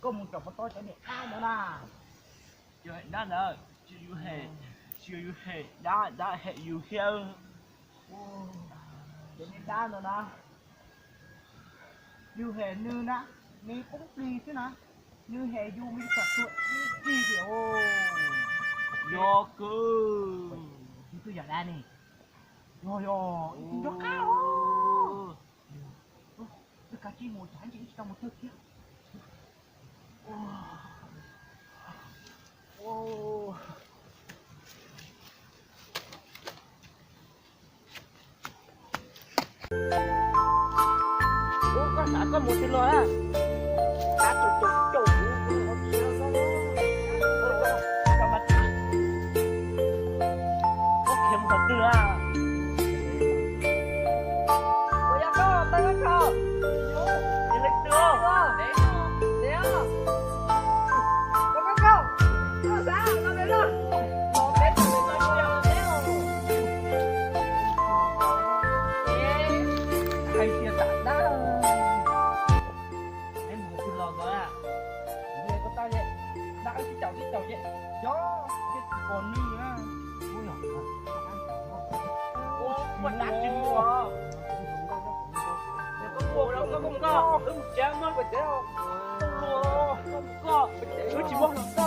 Koj mus caum puas tau cov niam dab ntawd na? Cov niam dab ntawd tsis yog yus hem, tsis yog yus hem dab, dab hem yus thiab. Cov niam dab ntawd na, yus hem nws na, nws poob plig xwb na, nws hem yus mas yus txawm tuag ib txhis tiag. Yog kawg. Yus twb yog dab ne. Yog, yog, yus nco qab os. Wb kav tsij mus, tsam ntsis wb tsis tau mus twg thiab. Ub, koj xav koj mus twg los na? Xav tus tus caum kuv, kuv mus qhov tsev los xwb. Tib caum tib caum ces, yog, tsis pom nws na. Ua dab tsi ua? Koj mus, koj mus, koj mus tsev, muab koj tsev, koj mus, koj mus, koj tsis muaj.